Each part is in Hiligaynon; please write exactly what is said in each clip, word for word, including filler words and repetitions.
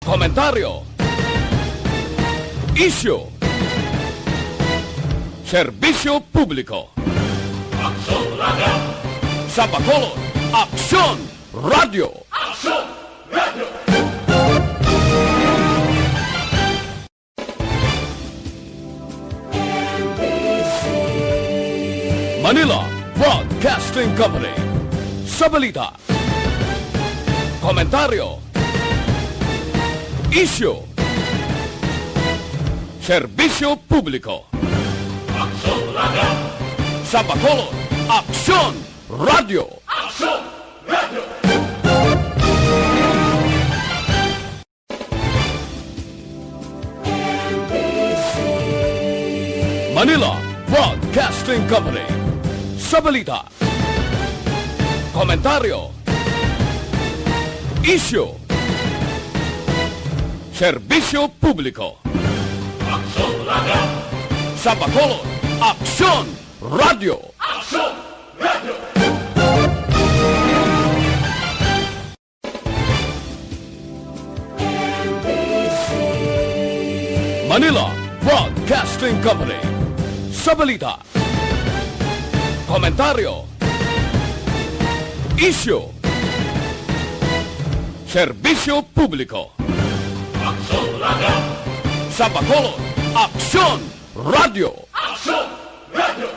Komentaryo. Isyu. Serbisyo publiko. Aksyon Radio. Sa Bacolod, Aksyon Radio. Aksyon Radio. Manila Broadcasting Company. Sa balita, komentaryo, isyu, serbisyo publiko. Aksyon Radio. Sa Bacolod, Aksyon Radio. Aksyon Radio. Manila Broadcasting Company. Sa balita, komentaryo, isyu, serbisyo publiko. Aksyon Radio. Sa Bacolod, Aksyon Radio. Aksyon Radio. Manila Broadcasting Company. Sa balita, komentaryo, isyu, serbisyo publiko. Aksyon Radio. Sa Bacolod, Aksyon Radio. Aksyon Radio.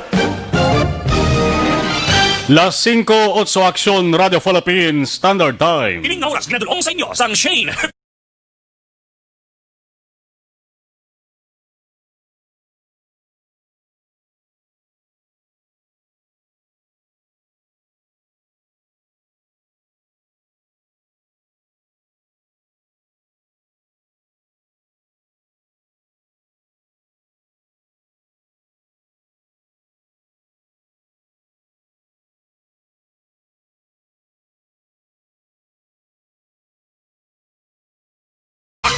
Las singko otso, Aksyon Radio Philippines Standard Time. Ining nga oras ginadul-ong sa inyo sang Shane.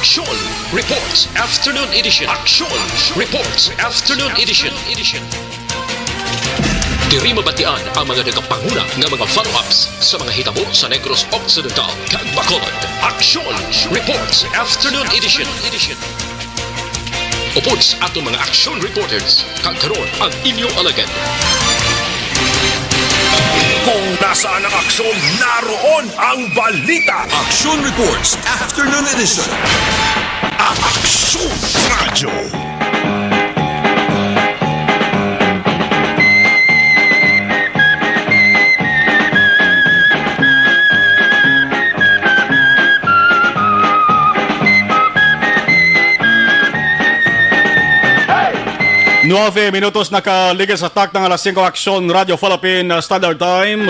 Aksyon Reports Afternoon Edition. Aksyon Reports Afternoon Edition. Diri mabatian ang mga nagapanguna nga mga follow-ups sa mga hitabo sa Negros Occidental kag Bacolod. Aksyon Reports Afternoon Edition. Upod sa aton mga aksyon reporters, kag karon ang inyo alagad. Kung nasaan ang aksyon, naroon ang balita. Action Reports Afternoon Edition. Aksyon Radyo. Nuebe minutos nakaligid sa takna nga alas singko, Aksyon Radio Philippine Standard Time.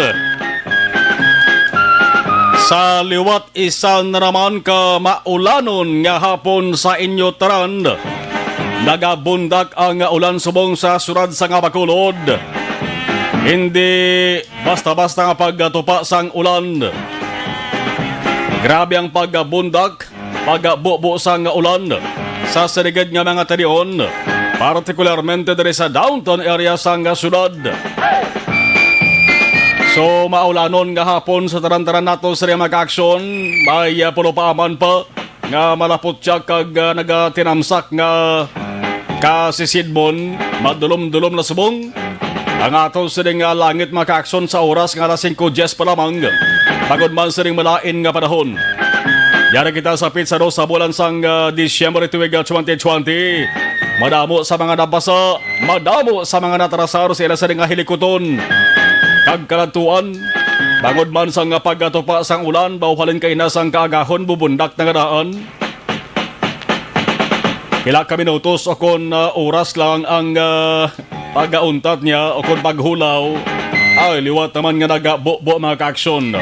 Sa liwat, isa na naman ka maulanon nga hapon sa inyo tanan. Nagabundak ang ulan subong sa siyudad sang Bacolod. Hindi basta-basta nga pagtupa sang ulan. Grabe ang pagbundak, pagbubo sang ulan sa siligid nga mga tanion, partikularmente diri sa downtown area sang siyudad. So, maulanon nga hapon sa tanan-tanan nato sa mga aksyon. May, ah, pulo pa man pa nga malaputyak kag, ah, nagatinamsak nga kasisidmon, madulom-dulom na subong ang aton sining, ah, langit, mga kaaksyon, sa oras nga alas singko dyes pa lamang, bangod man sining malain nga panahon. Yari kita sa pitsa dos sa bulan sang, ah, Disyembre tuig, ah, twenty twenty. Madamo sa mga nabasa, madamo sa mga natrasar sa ila sining nga hilikuton kag kaladtuan, bangod man sang pagkatupa sang ulan, baw halin kaina sang kaagahon, bubundak na nga daan. Pila ka minutos o kon, ah, oras lang ang, ah, pagauntat niya o kon paghulaw, ay liwat naman nga nagabubo, mga kaaksyon.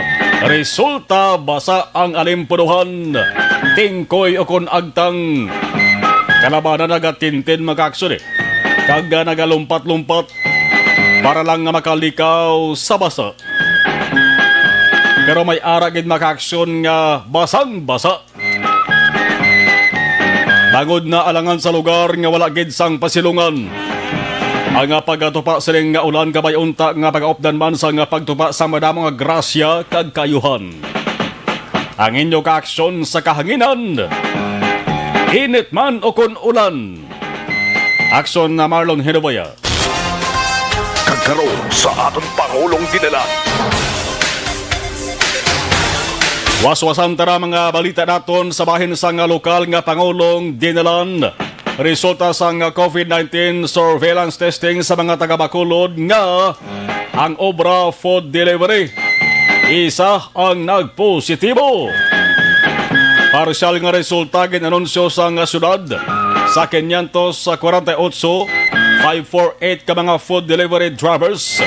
Resulta, basa ang alimpuduhan, tingkoy o kon agtang. Kalabanan nagatintin, mga kaaksyon, eh, kag, ah, nagalumpat-lumpat para lang nga makalikaw sa basa. Pero may ara gid, mga kaaksyon, nga basang-basa. Bangod na alangan sa lugar nga wala gid sang pasilungan. Ang, ah, pagkatupa sining nga ulan kabay unta nga pagaupdan man sang, ah, pagtupa sang madamo nga grasya kag kaayuhan. Ang inyo kaaksyon sa kahanginan, init man o kon ulan. Aksyon na Marlon Hinubaya. Kag karon sa aton Pangulong Dinalan. Waswasan ta na mga balita naton sa bahin sang lokal nga Pangulong Dinalan. Resulta sang covid nineteen surveillance testing sa mga taga Bacolod nga ang obra food delivery, isa ang nagpositibo. Parsyal nga resulta gin-anunsyo sang syudad sa quinientos kwarenta y ocho, five four eight ka mga food delivery drivers,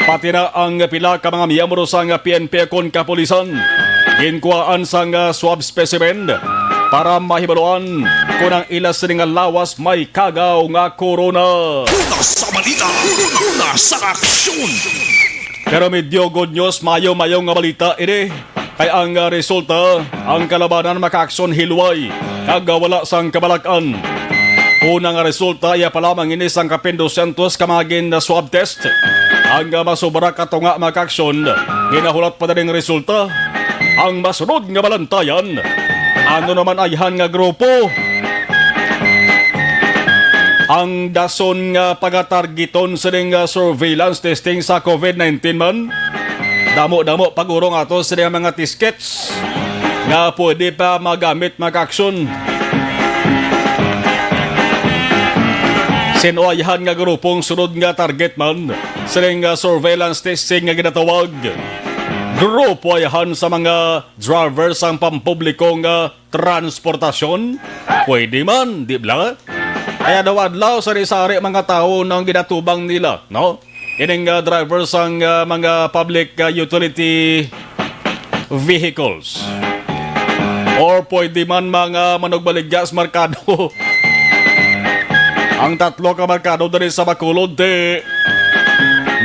pati na ang pila ka mga miyembro sang P N P kon kapulisan, ginkuhaan sang swab specimen para mahibaluan kon ang ila sini nga lawas may kagaw nga corona. Una sa balita, una sa aksyon. Pero medyo good news, mayo-mayo nga balita ini. Kay ang, ah, resulta, ang kalabanan makaaksyon hilway kag, ah, wala sang kabalak-an. Una nga resulta, iya pa lamang ini sang kapin dosyentos ka mga gin-swab test ang, ah, masobra ka tunga makaaksyon. Ginahulat pa diri ang resulta. Ang masunod nga balantayan, ano naman ayhan nga grupo ang dason nga pagatargeton sining, ah, surveillance testing sa covid nineteen man? Damo-damo pagurong ato sining mga test kits nga pwede pa magamit makaaksyon. Sin-o ayhan nga grupong sunod nga target man sining, ah, surveillance testing nga ginatawag? Grupo ayhan sa mga driver sang pampubliko nga transportasyon? Pwede man, di ba? Kaya daw adlaw, sari-sari mga tawo nang ginatubang nila, no? Ining, ah, driver sang, ah, mga public, ah, utility vehicles. Or pwede man mga manugbaligya sa merkado. Ang tatlo ka merkado diri sa Bacolod, ti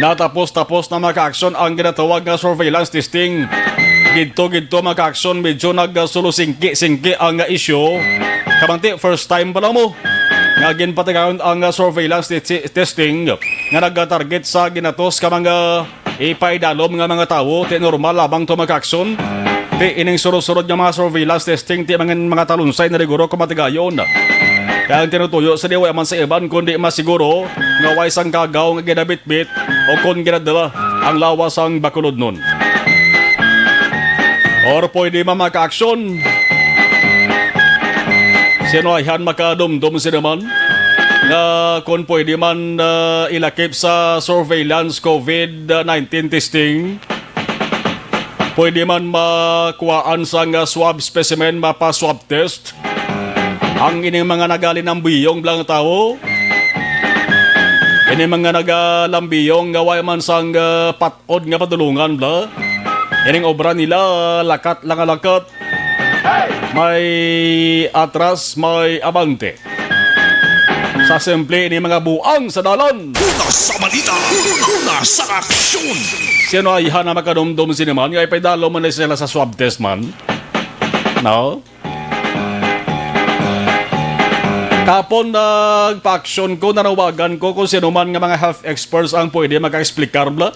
natapos-tapos na makaaksyon ang ginatawag nga surveillance testing. Gidto-gidto makaaksyon, medyo nagsulusingki-singki ang isyu. Kamanti, first time pa lang mo nga ginpatigayon ang surveillance te-, testing nga nagatarget sa ginatos ka mga ipaidalom nga mga tawo, ti normal lamang to makaaksyon. Ti ining surod-surod nga mga surveillance testing, ti mga, mga talunsay na riguro kung matigayon. Kaya ang tinutuyo sa di, wala man sa iban, kundi masiguro nga way sang kagaw nga ginabitbit o kon ginadala ang lawas sang Bacolodnon. Or pwede man makaaksyon. Sino ayhan makadumdom sini man nga kung pwede man, ah, ilakip sa surveillance covid nineteen testing, pwede man makuhaan sang, ah, swab specimen, mapa-swab test ang ining mga nagalinambiyong blang tawo, ining mga nagalambiyong nga way man sang, ah, pat-od nga padulungan, bla. Ining obra nila, lakat lang nga lakat. May atras, may abante. Sa simple ini mga buang sa dalan. Una sa balita, una sa aksyon. Sino ayhan na makadumdom sini man nga ipaidalom man na sila sa swab test man? No? Kapon nagpa-aksyon ko, nanawagan ko kung sino man nga mga health experts ang pwede maka-explicar, bla.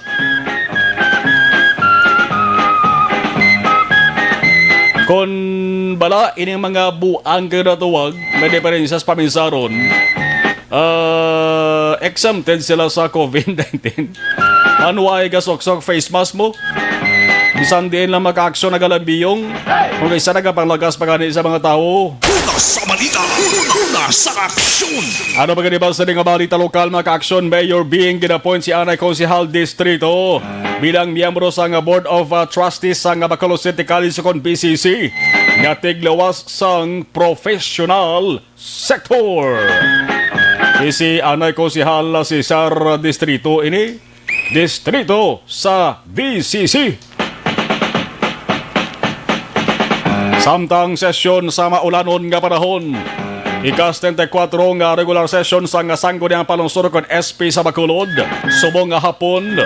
Kon bala, ining mga buang kayo natuwag, may diferensya sa paminsaron, ah, exempted sila sa covid nineteen. Ano ay gasuksok face mask mo? Bisan diin lang makaaksyon nagalambiyong. Kung isa nagapanglagas pa gani sa mga tawo. Una sa balita, una sa aksyon. Ano ba gani ba sa nga balita lokal, mga kaaksyon? Mayor Bing ginapoint si Anay Konsehal Distrito bilang miyembro sa nga Board of, uh, Trustees sa nga Bacolod City College, kon B C C, nga tiglawas sang professional sector. Si, si Anay Konsehal Cesar Distrito ini, distrito sa B C C. Samtang sesyon sa maulanon nga panahon, ikas treinta y cuatro nga regular session sa nga Sangguniang Panlungsod kon S P sa Bacolod, subong nga hapon,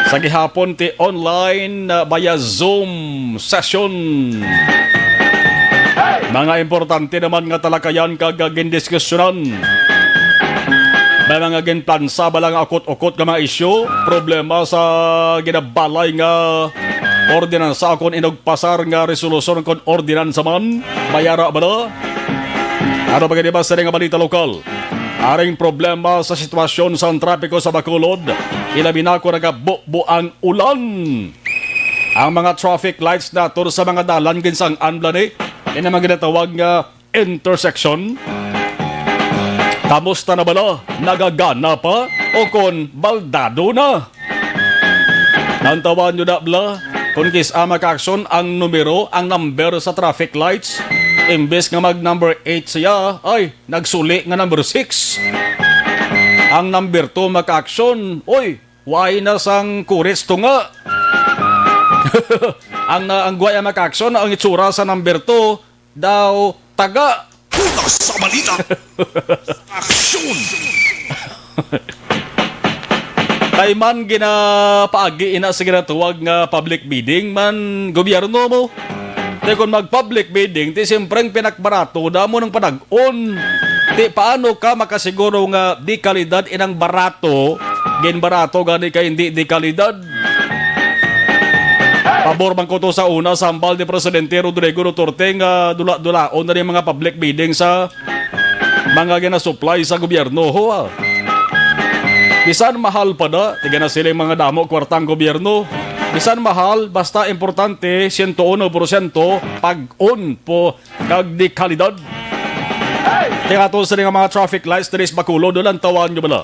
sa gihapon ti online, uh, via Zoom session. Mga importante naman nga talakayan kag gindiskusyonan. May mga ginplansa bala nga ukot-ukot nga mga isyu, problema sa ginabalay nga ordinansa kon inugpasar nga resolusyon kon ordinansa man, mayara bala. Ano pa gani ba sa nga balita lokal? Aring problema sa sitwasyon sang trapiko sa Bacolod, ilabi na kon nagabubo ang ulan. Ang mga traffic lights naton sa mga dalan ginsang-an bala ni, ini ang mga ginatawag nga intersection. Kamusta na bala? Nagagana pa o kon baldado na? Nantawan nyo na bala kung kis-a makaaksyon ang numero, ang number sa traffic lights. Imbes nga mag number eight siya, ay, nagsuli nga number six. Ang number two makaaksyon, oy, why na sang kurits to nga? Ang, ang guay ang makaaksyon, ang itsura sa number two, daw taga. Una sa balita. Aksyon. Kay man ginapaagi ina sa ginatuwag nga public bidding man gobyerno mo. Te, kung mag-public bidding, ti siyempre ang pinakbarato, damo ng padag-on. Ti paano ka makasiguro nga di kalidad inang barato, gin barato gani kay hindi di kalidad? Pabor man ko to sa una, sa hambal ni Presidente Rodrigo Duterte nga dula-dulaon na rin mga public bidding sa mga ginasupply sa gobyerno, ho, ah. Bisan mahal pa da, tiga na sila yung mga damo kwartang gobyerno. Bisan mahal, basta importante, siyento uno porsyento pag-on po kag di kalidad. Kaya ato sa mga traffic lights diri sa Bacolod, doon ang tawan nyo bala.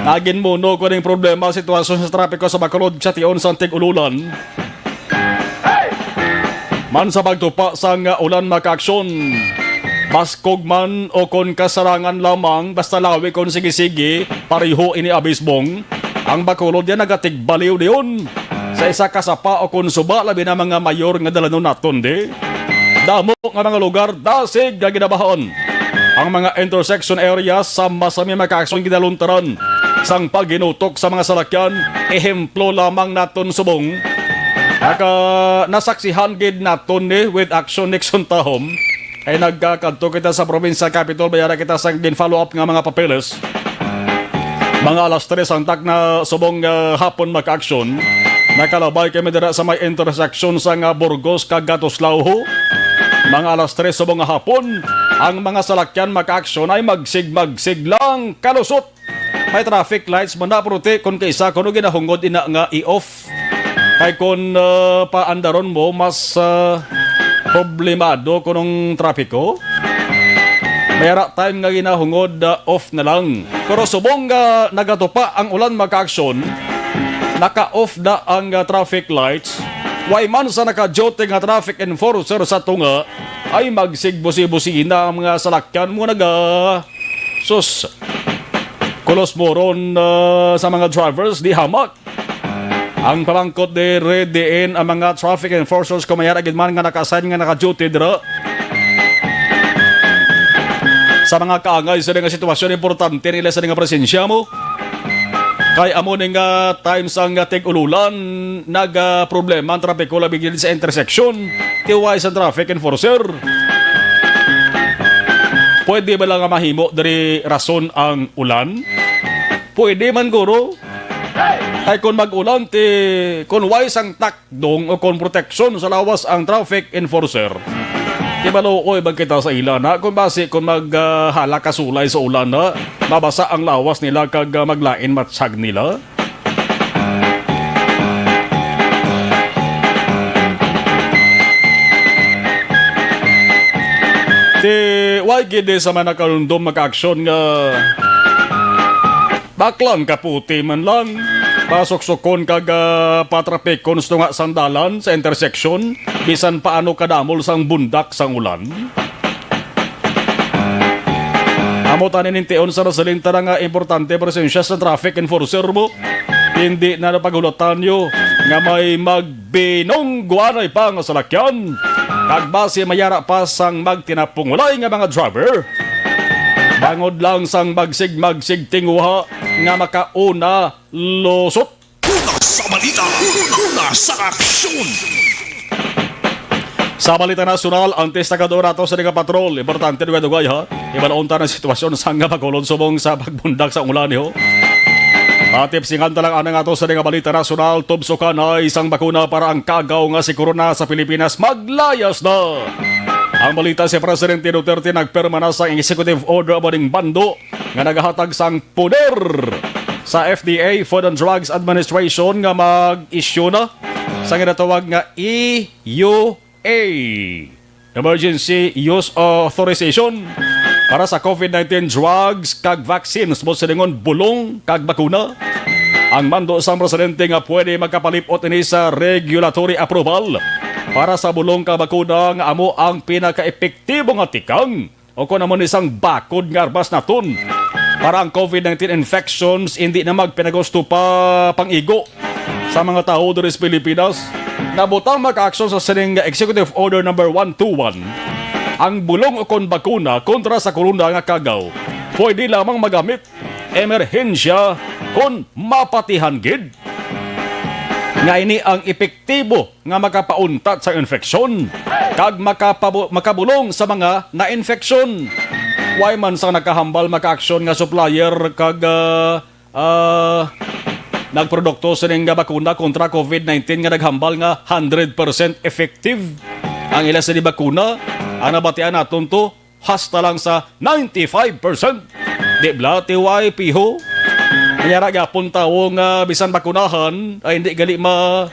Nagin muno ko ning problema, sitwasyon sa trapiko sa Bacolod, sa tion sa Antig-Ululan. Man sa pagtupa sang ulan, makaaksyon. Baskog man o kon kasarangan lamang, basta lawi kon sige-sige, pareho ini abisbong. Ang Bacolod yan nagatigbaliw diyon. Sa isa ka sapa o kon suba, labi na mga mayor nga dalanon naton, di. Damo nga mga lugar, dasig nga ginabahaon. Ang mga intersection areas sa masami makaaksyon ginaluntaran sang paghinutok sa mga salakyan. Ehemplo lamang naton subong. Naka, nasaksihan gid naton ni with action Nixon Tahom. Ay nagkakadto kita sa provincial capital, bayara kita sa gin-follow up nga mga papeles. Mga alas tres ang takna subong, ah, hapon makaaksyon. Nakalabay kami dira sa may intersection sa nga Burgos kag Gatuslao. Mga alas tres subong nga hapon, ang mga salakyan makaaksyon ay magsig-magsig lang kalusot. May traffic lights man na, pero ti, kung kaisa, kuno ginahungod ina nga i-off. Kay kung, ah, paandaron mo, mas, ah, problemado kunong trapiko. May ara time nga ginahungod, ah, off na lang. Pero subong nga nagatupa ang ulan, makaaksyon, naka-off na ang, ah, traffic lights. Way man sa naka-duty nga traffic enforcer sa tunga, ay magsigbusi-busi na ang mga salakyan mo naga. Sus, kulos moron, ah, sa mga drivers, di hamak. Ang pamangkot diri diin ang mga traffic enforcers kung may ara gid man nga naka-assign nga naka-duty dira. Sa mga kaangay sa nga sitwasyon, importante nila sa nga presensya mo. Kay amo ni nga time sang tig-ululan, nag, ah, problema ang trapiko labi gid sa intersection. Tiway sa traffic enforcer. Pwede ba lang nga mahimo diri rason ang ulan? Pwede man, guro. Ay, kung mag-ulan, ti, kung way sang takdong o kung proteksyon sa lawas ang traffic enforcer, ti maluoy bang kita sa ila na? Kung basi, kung mag, ah, hala ka sulay sa ulan na, mabasa ang lawas nila kag, ah, maglain matsyag nila. Ti, way gid sa mga nakalundom makaaksyon nga baklang kaputi man lang, pasuksukon kag, ah, patrapikon sa tunga sang dalan sa intersection, bisan paano kadamol sang bundak sang ulan. Amo tani ning tion sa nasiling ta na nga importante presensya sa traffic enforcer mo. Hindi na napaghulatan nyo nga may magbinungguanay pa nga salakyan. Kag basi mayara pa sang magtinapungulay nga mga driver. Bangod lang sang magsig-magsig tinguha nga makauna lusot. Una sa balita, una sa aksyon. Sa balita nasyonal, antes na kadto nato sa mga patrol, importante dugay-dugay, ha. Ibalon ta ang sitwasyon sa nga Bacolod subong sa pagbundak sa ulan, ho. Patipsingan ta lang anang ato sa nga balita nasyonal, tubsukan na isang bakuna para ang kagaw nga si corona sa Pilipinas maglayas na. Ang balita, si Presidente Duterte nagpirma na sa executive order amo ning bando nga nagahatag sang poder sa F D A, Food and Drugs Administration, nga mag-issue na sa ginatawag nga E U A, Emergency Use Authorization, para sa COVID nineteen drugs kag vaccines, mo silingon bulong kag bakuna. Ang mando sang presidente nga pwede magkapalipot ini sa regulatory approval para sa bulong kag bakuna nga amo ang pinakaepektibo nga tikang o kon amo ni sang bakod nga armas naton para ang COVID nineteen infections hindi na magpinagusto pa pang-igo sa mga tawo diri sa Pilipinas. Nabutang makaaksyon sa sining nga Executive Order Number One two one, ang bulong o kon bakuna kontra sa corona nga kagaw pwede lamang magamit emerhensya kon mapatihan gid nga ini ang epektibo nga makapauntat sa infeksyon kag makapabo-, makabulong sa mga na-infeksyon. Way man sang nakahambal makaaksyon nga supplier kag, ah, ah, nagprodukto sining nga bakuna kontra COVID nineteen nga naghambal nga hundred percent effective ang ila sini bakuna. Ang nabatian naton to, hasta lang sa ninety-five percent. Di bala, T Y P ho? Mayara gyapon tawo nga bisan bakunahan ay hindi gali ma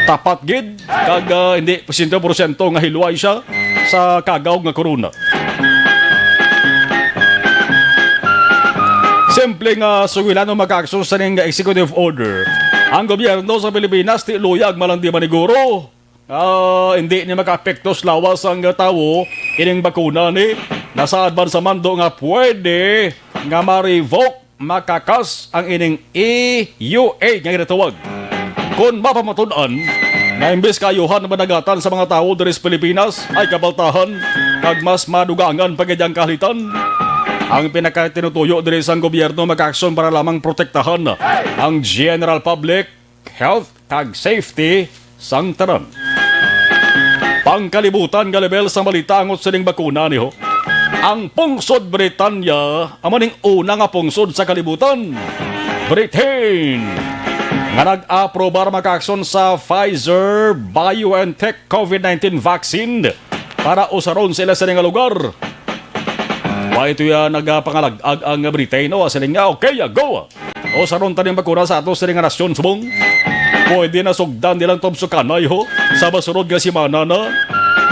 tapat gid kag, ah, hindi siyento porsyento nga hilway siya sa kagaw nga corona. Simple nga sugilanon makaaksyon sa ning executive order ang gobyerno sa Pilipinas, ti luyag man lang di maniguro. Ah, hindi ni makaapekto sa lawas sang tawo ining bakuna ni. Nasaad man sa mando nga pwede nga ma-revoke makakas ang ining E U A nga ginatawag. Kon mapamatud-an nga imbes kaayuhan ang managatan sa mga tawo diri sa Pilipinas, ay kabaltahan kag mas madugangan pa gid ang kahalitan. Ang pinakatinutuyo diri sang gobyerno makaaksyon para lamang protektahan ang general public health kag safety sang tanan. Pangkalibutan nga level sang balita angot sining bakuna ni ho. Ang pungsod Britanya amo ning una nga pungsod sa kalibutan, Britain, nga nag-aprobar makaaksyon sa Pfizer BioNTech COVID nineteen vaccine para usaron sa ila sini nga lugar. Wa ito ya nagapangalag-ag ang Britain, no? Siling nga, "Okay, go! Usaron ta ning bakuna sa ato sini nga nasyon, subong pwede na sugdan nilang tubsukanay, ho, sa masunod nga semana na."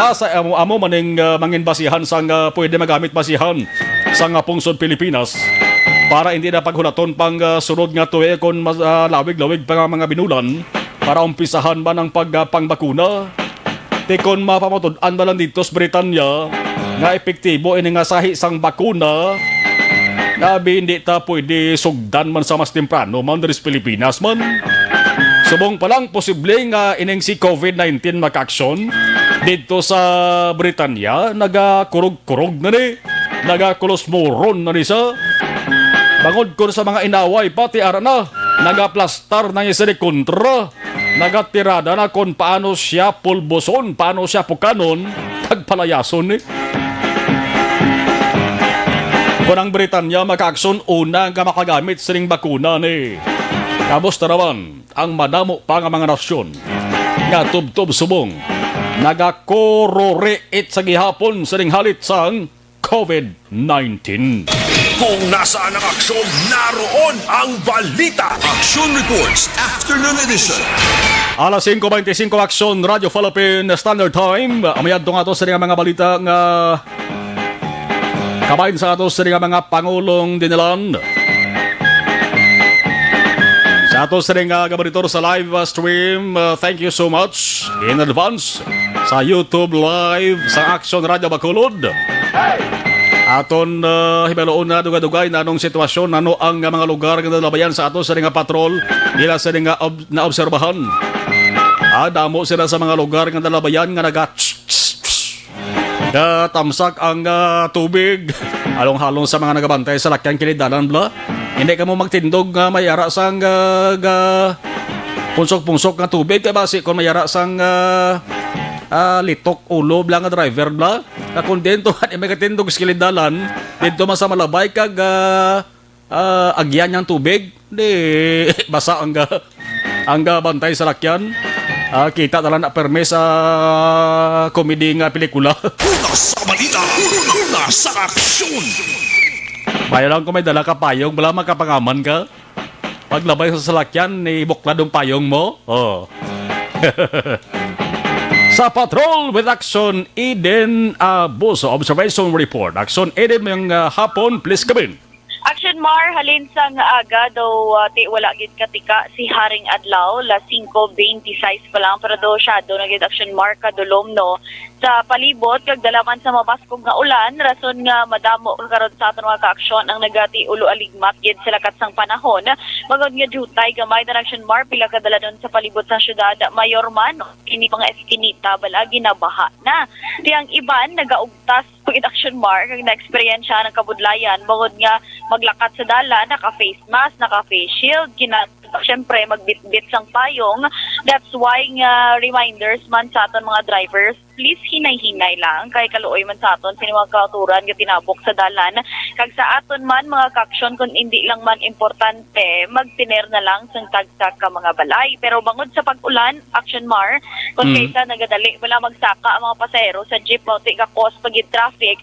Basta amo, amo maning, ah, mangin basihan sang, ah, pwede magamit basihan sang, ah, pungsod Pilipinas para hindi na paghulaton pang, ah, sunod nga tuig kon mas, ah, lawig-lawig pa nga mga binulan para umpisahan man ang pag, ah, pangbakuna. Ti kon mapamatud-an ba lang dito sa Britanya nga epektibo ini nga sahi sang bakuna, nga abi hindi ta pwede sugdan man sa mas temprano man diri sa Pilipinas man. Subong pa lang posible nga ining si COVID nineteen makaaksyon dito sa Britanya, nagakurog-kurog na ni, nagakulos moron na ni sa bangod kon sa mga inaway, pati ara na nagaplastar na ni sini kontra. Nagatirada na kon paano siya pulboson, paano siya pukanon, kag palayason ni. Kon ang Britanya makaakson una nga makagamit sining bakuna ni, kamusta naman ang madamo pa nga mga nasyon nga tubtob subong nagakururiit sa gihapon sining halit sang COVID nineteen. Kung nasaan ang aksyon, naroon ang balita. Action Reports, Afternoon Edition. Alas singko beintisinko, Aksyon, Radyo Philippine Standard Time. Mayadto nga to sa mga balita nga kabahin sa ato sa mga pangulong dinalan. Sa ato sa nga gabaritor sa live, uh, stream, uh, thank you so much in advance sa YouTube Live sa Action Radio Bacolod. Aton, uh, hibaluon na dugay-dugay na anong sitwasyon, ano ang, uh, mga lugar nga nalabayan sa ato sa nga patrol nila sa nga ob-, naobserbahan. Ah, damo sila sa mga lugar nga nalabayan nga naga Gatamsak ang, ah, tubig. Halong-halong sa mga nagabantay sa lakyang kilid dalan, bla. Hindi kamo magtindog nga may ara sang, ah, ga-, pungsok-pungsok nga tubig. Kay basi kung may ara sang, ah, ah, litok ulo, bla, nga driver, bla. Nga kung dito, di may katindog sa kilid dalan, dito man sa malabay kag, ah, ah, agyan niyang tubig, di basa ang ga-, ang gabantay sa lakyan. Ah, kita na lang na perme sa komedi nga pelikula. Una sa balita, una sa aksyon. Mayo lang kung may dala ka payong, bala makapangaman ka. Paglabay sa salakyan, ni buklad ang payong mo. Oh. Sa Patrol with Action, Eden Abuso. Observation Report. Action, Eden, mayong, ah, hapon. Please come in. Action Mar, halin sang aga daw, ah, ti wala gid katika si Haring Adlaw, las singko beintisais pa lang, pero daw shadow na gid, Action Mar, kadulom, no, sa palibot, kag dala man sa mabaskog nga ulan, rason nga madamo karon sa aton mga kaaksyon ang nagati ulo aligmat gid sa lakat sang panahon. Bangod nga diutay gamay na, Action Mar, pila ka dalanon sa palibot sa syudad, mayor man, kini mga eskinita, bala, ginabaha na. Ti ang iban nagaugtas pagid, Action Mar, kag naeksperyensya ang kabudlayan bangod nga maglakat sa dalan, naka face mask, naka face shield, kina syempre magbitbit sang payong. That's why nga reminders man sa aton mga drivers, please hinay-hinay lang kay kaluoy man sa aton sini mga kauturan nga tinabok sa dalan. Kag sa aton man mga kaaksyon, kung indi lang man importante, magtener na lang sang tagsa ka mga balay. Pero bangod sa pag-ulan, Action Mar, kung Mm. kaysa nagadali wala magsaka ang mga pasahero sa jeep, mao ti ka-cause pagid traffic.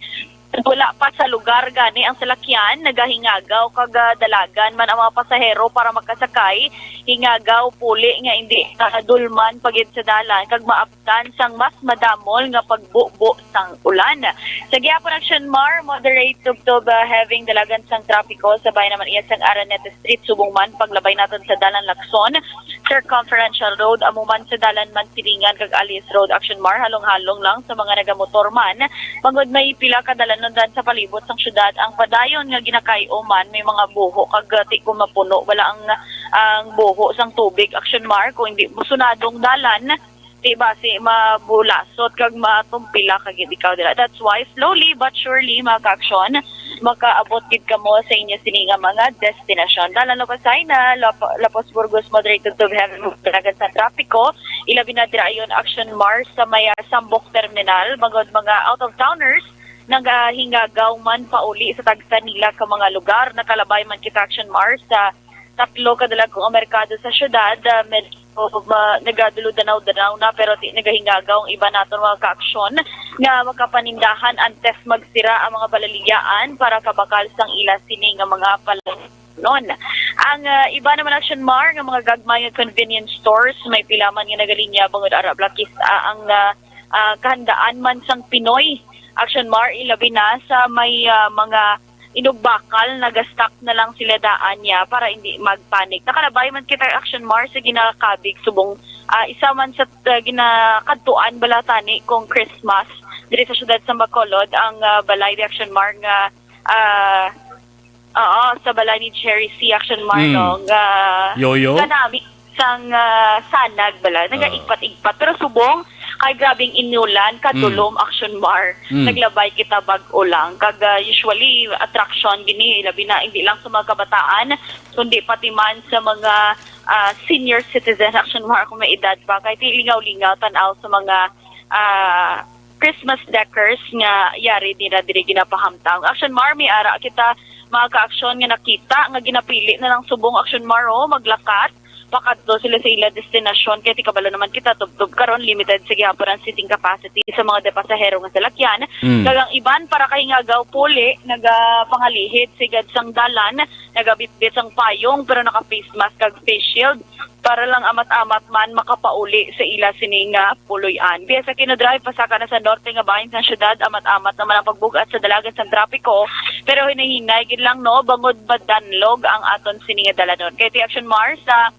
Wala pa sa lugar gani ang salakyan, nagahingagaw kag, ah, dalagan man ang mga pasahero para makasakay. Hingagaw puli nga indi kadulman pagid sa dalan kag maabtan sang mas madamol nga pagbubo sang ulan. Sa gihapon, Action Mar, moderate tubtob, ah, heavy ang dalagan sang trapiko, sabay naman iya sang Araneta Street, subong man paglabay naton sa Dalan Lacson, Circumferential Road, amo man sa Dalan Mansilingan kag Alias Road, Action Mar, halong-halong lang sa mga nagamotor man. Bangod may pila ka dalanon dan sa palibot sang syudad ang padayon nga ginakay-o man, may mga buho kag, ah, ti ko mapuno, wala ang, ang buho sang tubig, Action Mar, kung hindi mosunadong dalan, ti basi mabulasot kag matumpila ka gid ikaw dira. That's why, slowly but surely, mga kaaksyon, makaabot gid kamo sa inyo sini nga mga destinasyon. Dalan Lopasay na, Lap-, Lapos Burgos, moderate to heavy dalagan sa trapiko. Ilabi na dira ayon, Action Mar, sa may, ah, Sambok Terminal, bangod mga out-of-towners nagahingagaw man pauli sa tagsa nila ka mga lugar. Nakalabay man kita, Action Mar, sa tatlo ka dalagkong merkado sa syudad, ah, medyo ma-, nagadulo-danaw-danaw na, pero ti nagahingagaw ang iba naton mga kaaksyon nga makapanindahan antes magsira ang mga balaligyaan para kabakal sang ila sini nga mga palanon. Ang, ah, iba naman, Action Mar, nga mga gagmay nga convenience stores, may pila man nga nagalinya bangod ara, Blackis, ah, ang, ah, ah, kahandaan man sang Pinoy, Action Mar, ilabi na sa may, ah, mga inugbakal, nagastock na lang sila daan niya para hindi magpanic. Nakalabay man kita, Action Mar, sa ginakabig subong, ah, isa man sa, ah, ginakadtuan bala tani kung Christmas diri sa siyudad sa Bacolod, ang, ah, balay di, Action Mar, nga, ah, oo, sa balay ni Cherry C, Action Mar, Mm. no, nga Yoyo? kanami sang, ah, sanag bala, nagaigpat-igpat. Pero subong, kay grabing inulan, kadulom, Mm. Action Mar. Mm. Naglabay kita bag-o lang. Kag, ah, usually, attraction gini, labi na, hindi lang sa mga kabataan, kundi pati man sa mga, ah, senior citizen, Action Mar, kung may edad pa. Kay ti lingaw-lingaw, tanaw sa mga, ah, Christmas decors nga yari nila diri ginapahamtang. Action Mar, may ara kita, mga kaaksyon, nga nakita nga ginapili na lang subong, Action Mar, oh, maglakat pakadto sila sa ila destinasyon, kay ti kabalo naman kita, tubtob karon, limited sa gihapon ang seating capacity sa mga de pasahero nga salakyan. Mm. Kag ang iban para kahingagaw puli, nagapangalihid sigad sang dalan, nagabitbit sang payong, pero naka face mask kag face shield para lang amat-amat man makapauli sa ila sini nga puloy-an. Biya sa Kino Drive, pasaka na sa norte nga bahin sang syudad, amat-amat naman ang pagbugat sa dalagan sang trapiko, pero hinay-hinay gid lang, no, bangod madanlog ang aton sini nga dalanon. Kay ti Action Mar, sa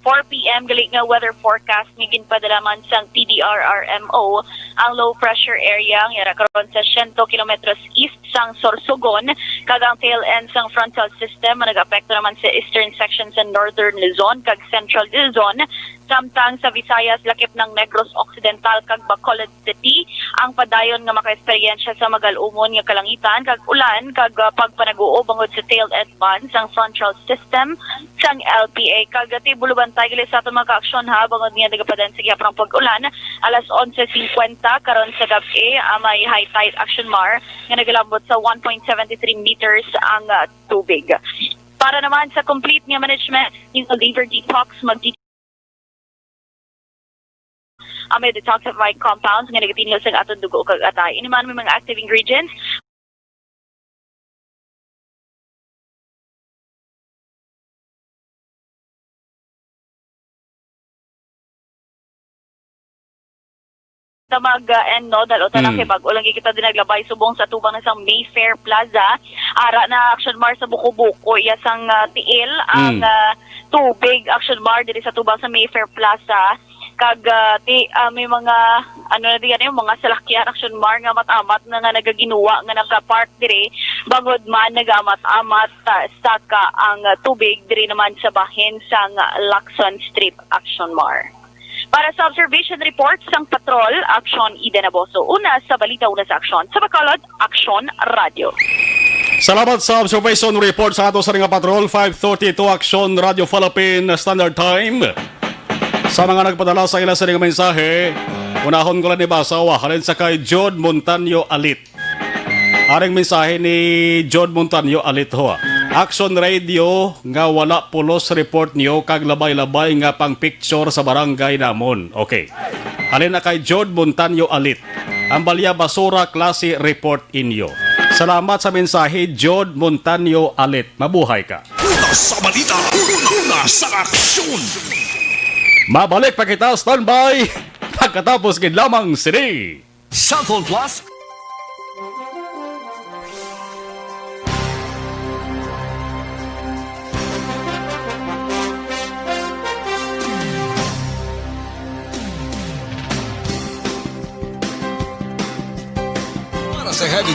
four p m gali nga weather forecast nga ginpadala man sang T D R R M O, ang low pressure area nga yara karon sa siyento kilometros east sang Sorsogon, kag ang tail end sang frontal system nga nagaapekto naman sa eastern section sa northern Luzon kag central Luzon, samtang sa Visayas, lakip ng Negros Occidental kag Bacolod City, ang padayon nga makaeksperyensya sa magal-umon nga kalangitan kag ulan kag, ah, pagpanaguo bangod sa tail end man sang frontal system sa sang L P A. Kag ti bulubantay gali sa aton mga kaaksyon, ha, bangod nga nagapadan sa gihapon ang pag-ulan, alas onse cincuenta karon sa gab-i, ah, may high tide, Action Mar, nga nagalambot sa one point seven three meters ang, ah, tubig. Para naman sa complete nga management, Liberty Talks, mag amay detoxified compounds nga nagatinlo sa aton dugo kag atay. Ini man may mga active ingredients. Sa mag, uh, end, no, dalo ta na, mm, kay bag-o lang kita din naglabay subong sa tubang na sang Mayfair Plaza. Ara na, Action Mar, sa Buko-Buko, iya sang, uh, tiil ang, mm, uh, tubig, Action Mar, diri sa tubang sa Mayfair Plaza. Kag, ah, ti-, ah, may mga, ano na diyan, yung mga salakyan, Action Mar, nga amat-amat na nga nagaginuwa nga nakapark diri, bangod man nagaamat-amat, ah, saka ang, ah, tubig diri naman sa bahin sang, ah, Lacson Strip, Action Mar. Para sa observation report sang Patrol, Action Eden Aboso. Una sa balita, una sa aksyon. Sa Bacolod, Action Radio. Salamat sa observation report sa ato sa nga patrol, five thirty-two, Action Radio Philippine Standard Time. Sa mga nagpadala sa ila sa ilang mensahe, unahon ko lang ni basa, wa, halin sa kay Jod Montaño Alit. Aring mensahe ni Jod Montaño Alit, ho. Action Radio nga wala pulos report niyo kag labay-labay nga pang picture sa barangay namon. Okay. Halin na kay Jod Montaño Alit. Ang balya basura klase report inyo. Salamat sa mensahe, Jod Montaño Alit. Mabuhay ka. Una sa balita, una sa aksyon. Mabalik pa kita, standby. Pagkatapos gid lamang sini. Cellphone Plus. Para sa Heavy.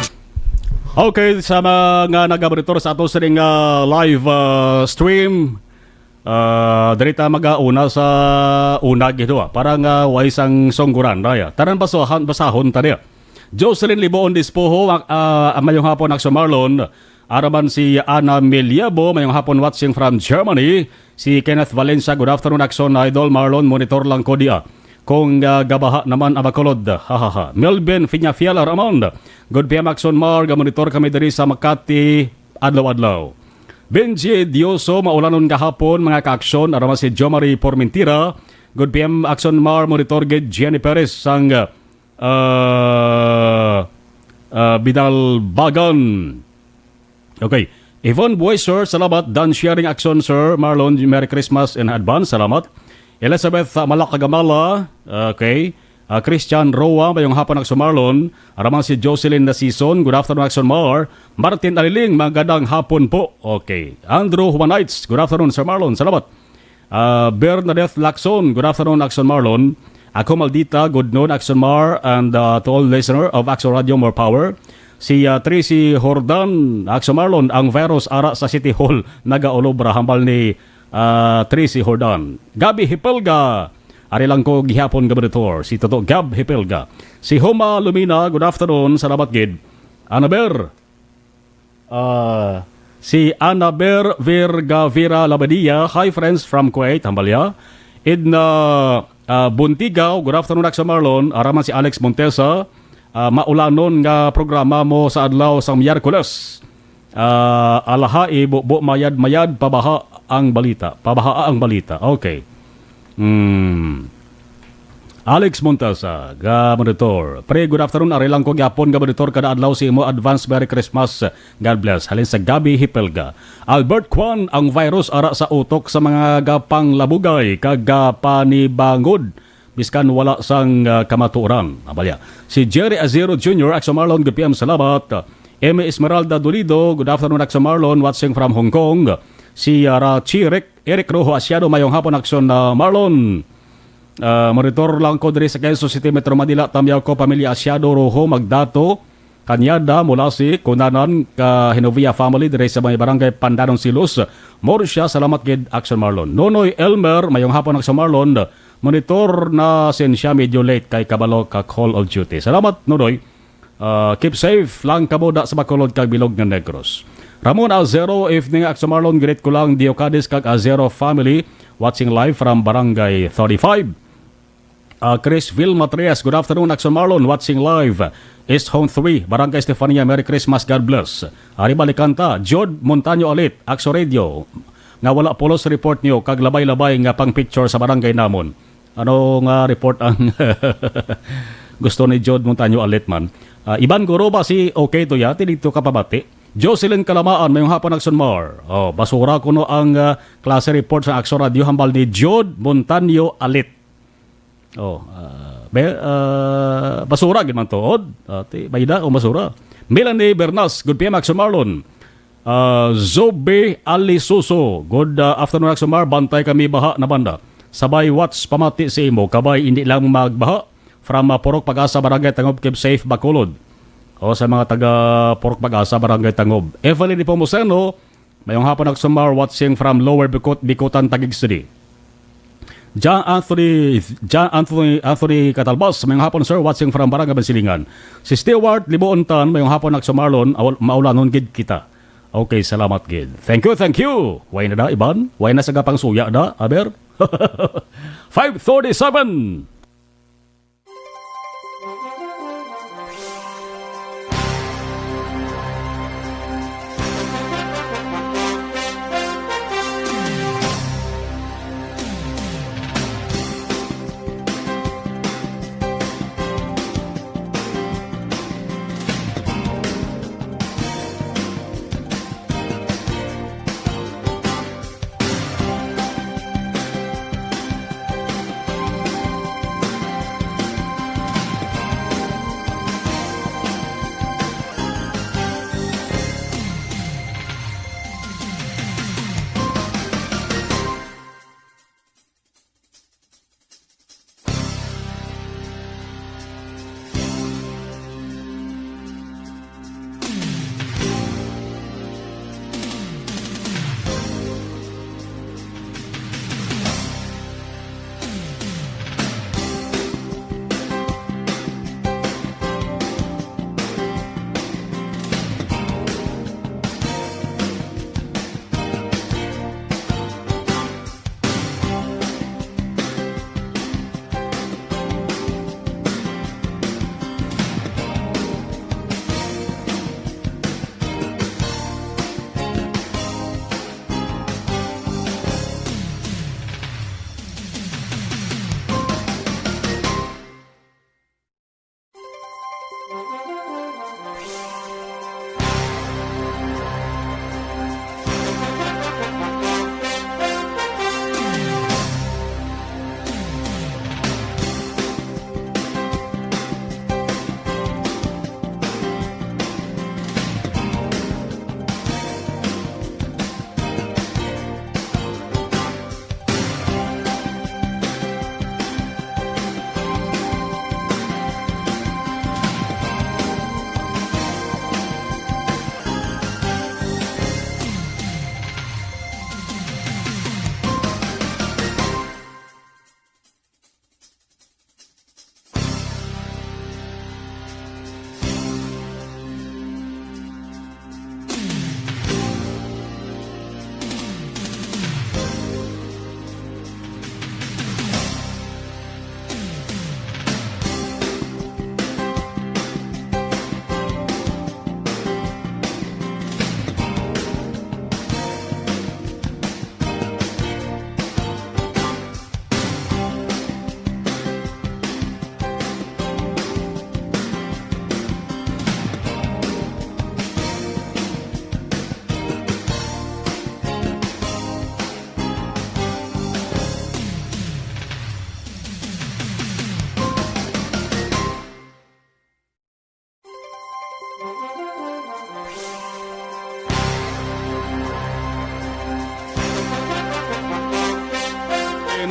Okay, sa mga nagamonitor sa ato sining, ah, live, ah, stream, ah, diri ta magauna sa una gid, ah, para nga way sang sungguran, raya. Tanan basahan, basahon ta niya. Jocelyn Liboon Dispoho, ah, ah, mayong hapon, Action Marlon. Araman si Ana Meliabo, mayong hapon, watching from Germany. Si Kenneth Valencia, good afternoon, Action Idol. Marlon, monitor lang ko dia. Kung, ah, gabaha naman ang Bacolod, ha, ha, ha. Melvin Fiñafiel Aramon, good P M, Action Mar, gamonitor kami diri sa Makati adlaw-adlaw. Benji Dioso, maulanon gahapon, mga ka-aksyon, araman si Jomari Pormentira, good P M, Action Mar, monitor gid Jenny Perez sang, ah, ah, Bidalbagan. Okay. Yvonne Bueser, salamat. Dan sharing action, Sir Marlon. Merry Christmas in advance. Salamat. Elizabeth, uh, Malakagamala. Okay. Uh, Christian Roa, mayong hapon, Action Marlon. Aramang si Jocelyn Nasison, good afternoon, Action Mar. Martin Aliling, magandang hapon po. Okay. Andrew Juanites, good afternoon, Sir Marlon. Salamat. Ah, Bernadette Lacson, good afternoon, Action Marlon. Ako, Maldita, good noon, Action Mar, and, ah, to all listener of Action Radio, more power. Si, ah, Tracy Jordan, Action Marlon, ang virus ara sa City Hall, nagaulobra, hambal ni, ah, Tracy Jordan. Gabby Hipelga, ari lang ko gihapon, Gobernador, si Toto Gab Hipelga. Si Homa Lumina, good afternoon, salamat gid. Anaber, Ah, si Anaber Virgavira Labadia, "Hi friends from Kuwait," hambal niya. Edna, ah, Buntigaw, "Good afternoon, Action Marlon." Araman si Alex Montesa, ah, "Maulanon nga programa mo sa adlaw sang Miyerkules." Ah, "Alahai, bubo mayad-mayad, pabaha ang balita." Pabaha ang balita. Okay. Hmm. Alex Montasa, ga monitor. Pre, good afternoon. Ari lang ko gyapon ga monitor kada adlaw si imo. Advance Merry Christmas. God bless. Halin sa Gabby Hipelga. Albert Kwan, ang virus ara sa utok sa mga gapanglabugay kag gapanibangod. Biskan wala sang, ah, kamatuoran. Abalya. Si Jerry Azero Junior, Action Marlon, good P M, salamat. Emmy Esmeralda Dolido, good afternoon, Action Marlon, watching from Hong Kong. Si, ah, Rachi Rick Eric Rojo Asiado, mayong hapon, Action, ah, Marlon. Ah, monitor lang ko diri sa Quezon City, Metro Manila. Tamyaw ko, pamilya Asiado, Rojo, Magdato, Cañada, Mulasi, Cunanan, ka Genovia family diri sa may barangay Pandanon, Silos. Murcia, salamat gid, Action Marlon. Nonoy Elmer, mayong hapon, Action Marlon. Monitor na sin siya, medyo late kay kabalo ka Call of Duty. Salamat, Nonoy. Ah, keep safe lang kamo da sa Bacolod kag bilog nga Negros. Ramon Azero, evening, Action Marlon, greet ko lang Diocades kag Azero family, watching live from Barangay thirty-five. Ah, Chris Vil Matrias, good afternoon, Action Marlon, watching live. East Home three, Barangay Estefania, Merry Christmas, God bless. Ari balikan ta, Jod Montaño Alit, Action Radio, nga wala pulos report niyo, kag labay-labay nga pang picture sa barangay namon. Ano nga report ang gusto ni Jod Montaño Alit man? Ah, Iban Guro ba si okay to ya? Ti dito ka pabati. Jocelyn Kalamaan, mayong hapon, Action Mar. Oh, basura kuno ang, ah, klase report sa Action Radio hambal ni Jod Montaño Alit. Oh, ah, be, ah, basura gid man tuod. Ah, ti, bayda o basura. Melanie Bernas, good P M, Action Marlon. Ah, Zobe Alisuso, good, ah, afternoon, Action Mar. Bantay kami baha na banda. Sabay watch pamati sa imo, kabay hindi lang magbaha. From, ah, Purok Pag-asa, Barangay Tangob, keep safe, Bacolod. O sa mga taga Purok Pag-asa, Barangay Tangob. Evelyn Nepomuceno, mayong hapon, Action Mar, watching from Lower Bicot, Bicotan, Taguig City. John Anthony, John Anthony, Anthony Catalbas, mayong hapon, sir, watching from Barangay Bansilingan. Si Stewart Liboontan, mayong hapon, Action Marlon, awal-, maulanon gid kita. Okay, salamat gid. Thank you, thank you. Way na da, Iban? Way na sa gapang suya da, aber? Five thirty-seven.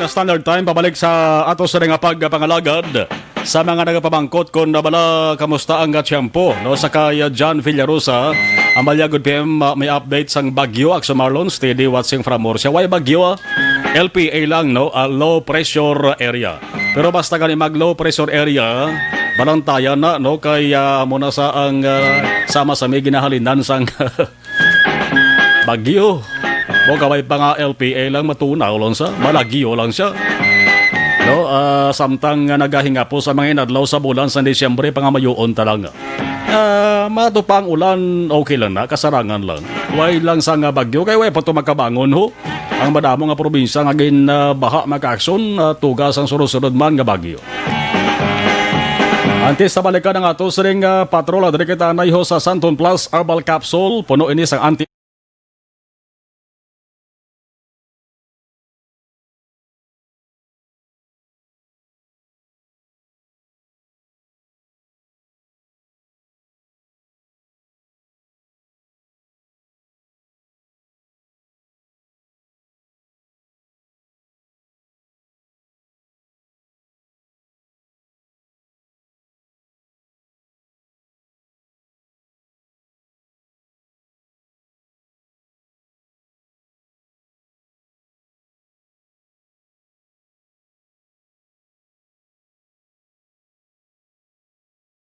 Na standard time, pabalik sa ato sa nga pagpangalagad sa mga nagapamangkot kung nabala kamusta ang tiyempo, no? Sa kay, uh, John Villarosa, Amalia, good P M, uh, may update sang bagyo, Action Marlon, steady watching from Murcia. Why bagyo, ah? L P A lang, no? Ah, low pressure area. Pero basta gani mag low pressure area, balantayan na, no? Kay, ah, amo na sa ang, ah, sama sa may ginahalinan sang Baguio. Mo kabay pa nga L P A lang, matunaw lang sa, malagyo lang siya. No, ah, samtang nga nagahingapos sa mga inadlaw sa bulan sa Disyembre, pangamayoon ta lang. Ah, mato pa ang ulan, okay lang na, kasarangan lang. Way lang sa nga bagyo, kay way pa to makabangon, ho. Ang madamo nga probinsya nga gin, ah, baha, mga ka-aksyon, ah, tugas ang sunod-sunod man nga bagyo. Antes sa balikan ang ato sining, ah, patrol, adre kita naiho sa Santon Plus Herbal Capsule, puno ini sang anti-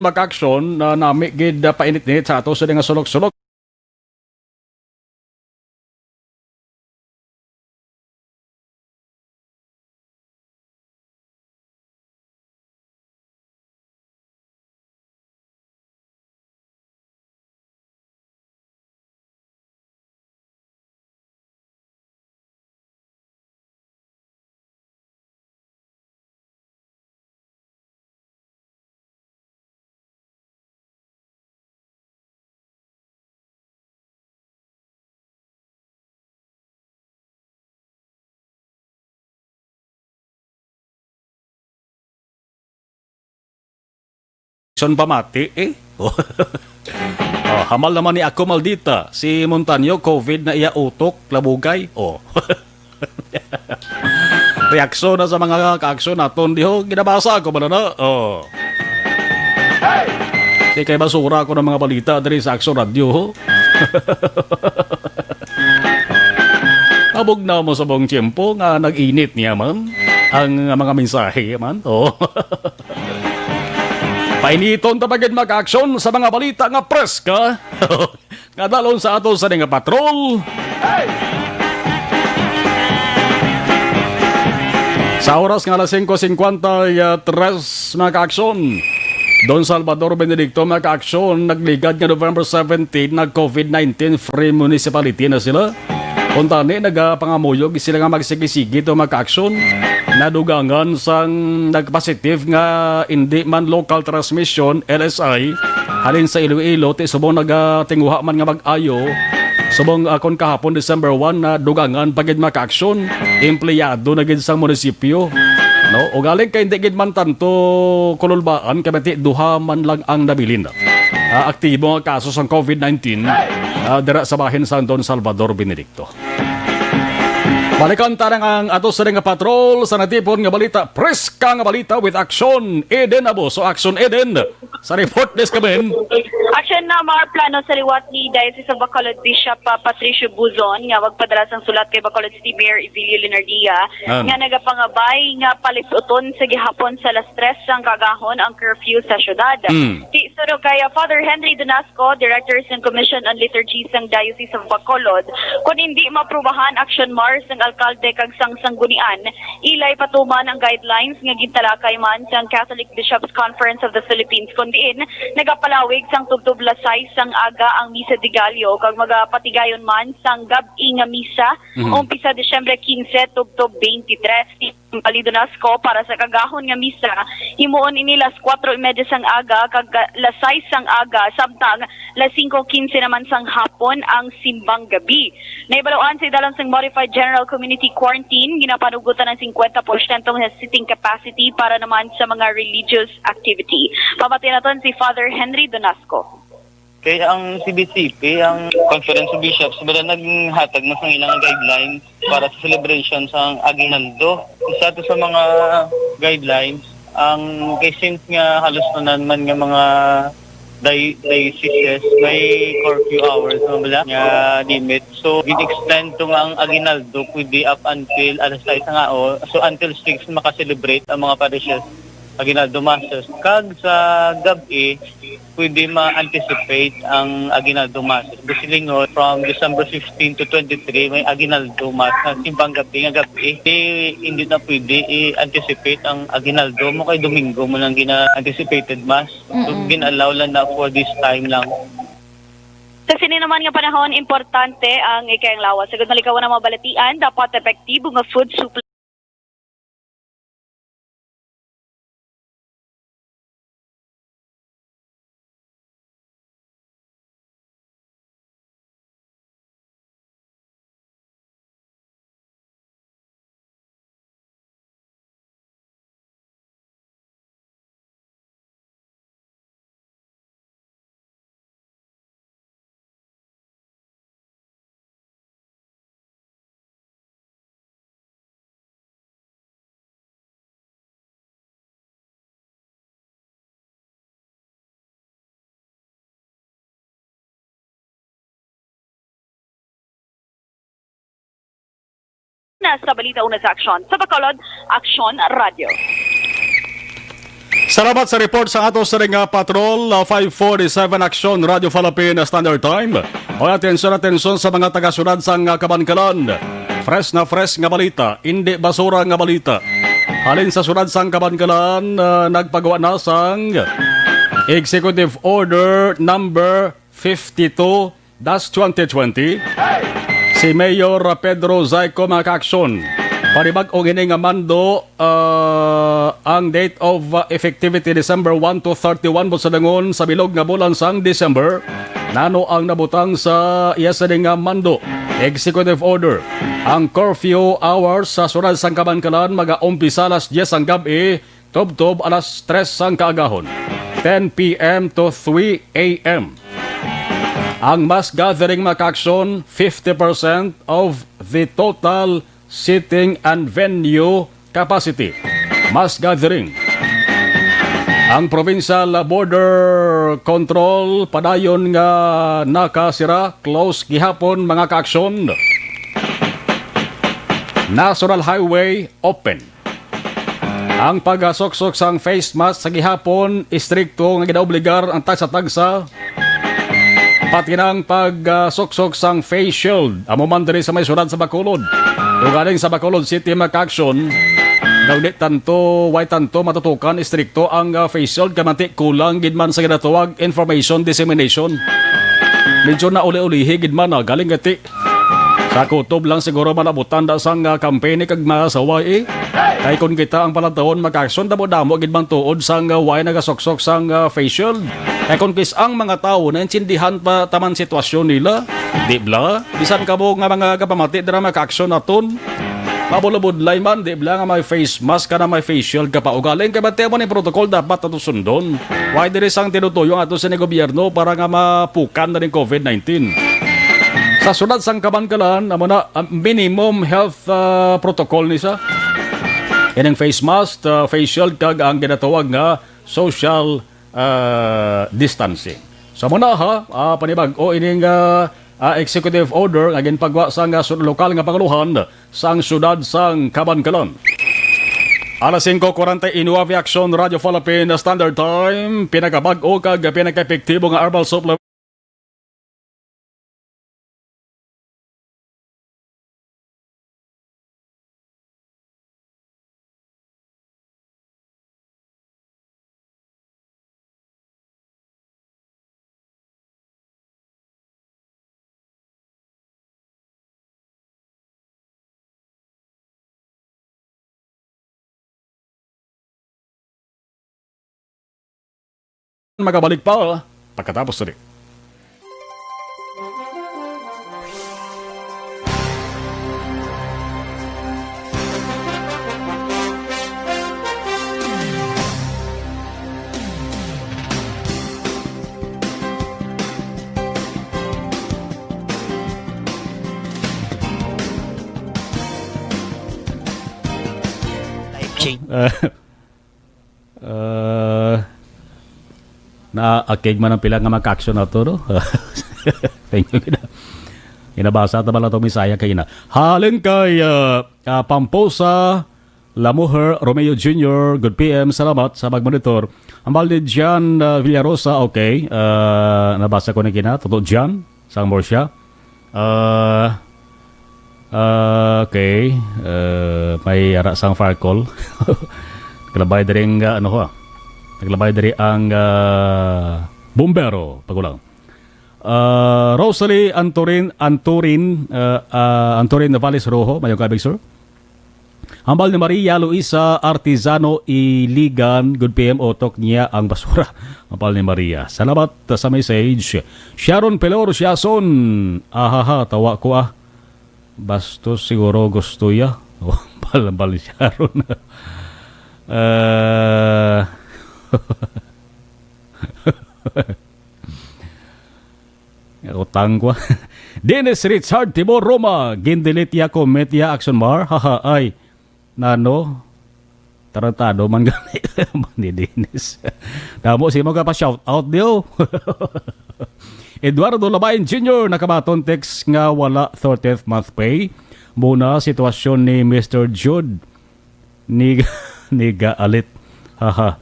Mag-aksyon na nami gid, ah, painit-init sa ato sa nga sulok-sulok. Son pamati, eh. Oh, hamal naman ni ako, maldita. Si Montaño, covid na iya utok, labugay. Oh. Reaksyon na sa mga kaaksyon naton diho. Ginabasa ko ba na? Oh. Di kay basura ko ng mga balita diri sa Aksyon Radio, ho. Abog na mo sa buong tiyempo nga nag-init niya man ang mga mensahe man. Oh. Painiton ta pa gid mag-aksyon sa mga balita nga preska. Nga dalon sa ato sa nga patrol. Sa oras nga alas singko singkwenta y tres, mga kaaksyon, Don Salvador Benedicto, mga kaaksyon, nagligad nga November seventeen, nag-covid nineteen free municipality na sila. Kuntani, nagapangamuyog sila nga magsigi-sigi to, mga kaaksyon. Nadugangan sang nagpositive nga indi man local transmission, L S I, halin sa Iloilo, ti subong nagatinguha man nga mag-ayo. Subong, ah, kon kahapon, December one, nadugangan pa gid, mga kaaksyon, empleyado na gid sang munisipyo. No? Ugaling kay hindi gid man tanto kululbaan, kay bati duha man lang ang nabilin. Ah, aktibo nga kaso sang covid nineteen, ah, dira sa bahin sang Don Salvador Benedicto. Balikan ta lang ang ato sa nga patrol sa natipon nga balita. Preska nga balita with Action Eden Abuso. Action Eden, sa report desk kami. Action na mga plano sa liwat ni Diocese of Bacolod Bishop, ah, Patricio Buzon nga magpadala sang sulat kay Bacolod City Mayor Evilio Leonardia An? nga nagapangabay nga palit-uton sa gihapon sa alas tres sang kagahon ang curfew sa syudad. Mm. Ti suno kay, ah, Father Henry Donasco, Director sang Commission on Liturgy sang Diocese of Bacolod, kon indi maaprubahan action Mar sang alkalde kag sang sanggunian, ilay patuman ang guidelines nga gintalakay man sang Catholic Bishops' Conference of the Philippines, kon diin nagapalawig sang tubtob las sais sang aga ang Misa de Gallo kag magapatigayon man sang gab-i nga misa Mhm. umpisa Disyembre quince tubtob twenty-three. Balido Nasco para sa kagahon nga misa, himuon ini las kuwatro y media sang aga kag las sais sang aga, samtang las singko quince naman sang hapon ang simbang gabi. Nahibaluan sa idalom sang modified general community quarantine, ginapanugutan ang singkwenta porsyento nga seating capacity para naman sa mga religious activity. Pamati naton si Father Henry Donasco. Kay ang C B C P, ang Conference of Bishops, wala naghatag na sang ilang guidelines para sa celebration sa aguinaldo. Isa to sa mga guidelines, ang kay since nga halos tanan man nga mga di-, diocese may curfew hours, mga bala, nga limit. So, gin-extend to nga ang aguinaldo pwede up until alas sais nga, o, so until six maka-celebrate ang mga parishes. Aguinaldo Masses. Kag sa gab-i, pwede ma-anticipate ang Aguinaldo Masses. Busilingon, from December fifteen to twenty-three, may Aguinaldo Mass na simbang gab-i nga gab-i. Di, hindi na pwede i-anticipate ang Aguinaldo mo kay Domingo mo lang gina-anticipated Mass. So, Mm-mm. gin-allow lang na for this time lang. Sa sini naman nga panahon, importante ang ikayang lawas. Sagod malikawan ang mga balatian, dapat epektibo nga food supply. Na sa balita una sa aksyon. Sa Bacolod, Aksyon Radio. Salamat sa report sa ato sa ring, ah, patrol, ah, five forty-seven Aksyon Radio Philippine Standard Time. O, atensyon, atensyon sa mga taga-syudad sang, ah, Kabankalan. Fresh na fresh nga balita, indi basura nga balita. Halin sa syudad sang Kabankalan, ah, nagpagawa na sang Executive Order number fifty-two dash twenty twenty, si Mayor Pedro Zayco, mga kaaksyon. Panibag-o ini nga mando, ah, ang date of, ah, effectivity, December one to thirty-one, busa dangon sa bilog nga bulan sang December. Nano ang nabutang sa iya sini nga mando, executive order? Ang curfew hours sa syudad sang Kabankalan magaumpisa alas diyes sang gab-i tubtob alas tres sang kaagahon, ten p m to three a m. Ang mass gathering, mga kaaksyon, fifty percent of the total seating and venue capacity. Mass gathering. Ang Provincial Border Control padayon nga nakasira, close gihapon, mga kaaksyon. National Highway open. Ang pagasuksok sang face mask sa gihapon, istrikto nga ginaobligar ang tagsa-tagsa. Pati na ang pagasuksok sang face shield, amo man diri sa may syudad sa Bacolod. Ugaling sa Bacolod City, mga kaaksyon, daw di tanto, way tanto matutukan istrikto ang, ah, face shield, kay manti kulang gid man sa ginatawag information dissemination. Medyo nauli-ulihi gid man, ah, galing gati. Sa kutob lang siguro manabutan da sang, ah, kampanya kag masaway, eh. Kay kon kita ang palantawon, mga kaaksyon, damo-damo gid man tuod sang, ah, way nagasuksok sang, ah, face shield. Kay kon kis-a ang mga tawo naintindihan pa taman sitwasyon nila, di bala? Bisan kamo nga mga kapamati dira, mga kaaksyon naton, mabulabudlay man, di bala, nga may face mask ka na may face shield ka pa. Ugaling kay bati mo ni protocol dapat ato sundon. Way diri sang tinutuyo nga ato sa ni gobyerno para nga mapukan na ning covid nineteen. Sa syudad sang Kabankalan, amo na, ah, minimum health, ah, protocol ni sa ining face mask, ah, face shield, kag ang ginatawag nga social, ah, distancing. So, amo na, ha, ah, panibag-o ining, ah, ah, executive order nga ginpagwa sang, ah, su-, lokal nga panguluhan sang syudad sang Kabankalan. Alas singko kuwarenta y nuwebe, Aksyon Radio Philippine Standard Time, pinakabag-o kag pinakaepektibo nga herbal supplement. Magabalik pa pagkatapos diri. Life change. Ah, ah, naakig man ang pila nga mga kaaksyon nato, no? Thank you, gina-, ginabasa ta bala tong Bisaya kay ina. Halin kay, ah, ah, Pamposa, Lamuher Romeo Junior, good P M, salamat sa pagmonitor. Ambal ni John, uh, Villarosa, okay. Uh, nabasa ko na gina, Toto John, sang Murcia. Uh, uh, okay. Uh, may ara sang fire call. Naglabay diri ang, uh, ano ho, ah. Naglabay diri ang, uh, bumbero, pagulang. Uh, Rosalie Antorin, Antorin, uh, uh, Antorin Navales Rojo, mayong kabig, sir. Hambal ni Maria Luisa Artizano Iligan, good P M, utok niya ang basura. Hambal ni Maria. Salamat sa message. Sharon Pelor Siason, ahaha, tawa ko ah. Bastos siguro gusto ya. Hambal, hambal ni Sharon. Eh, Utang ko. Dennis Richard Timor Roma, gindelete ya comment ya, action mar. Haha, ay. Nano? Tarantado man gani ni Dennis. Damo si mo ka pa shout out niyo. Eduardo Labayan Junior, nakabaton text nga wala thirteenth month pay. Muna sitwasyon ni Mister Jude. Ni, ni gaalit. Haha.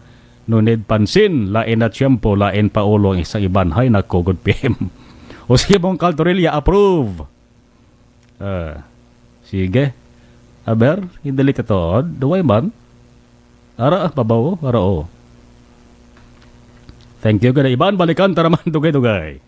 No need pansin, lain na tiyempo, lain pa ulo ang isang iban. Hay nako, good P M. O sige, mong Kaltorilla, approve. Ah, sige. Aber, hindi ka to. Duway man. Ara, babaw, ara, oh. Thank you, kada iban, balikan, taraman, dugay-dugay.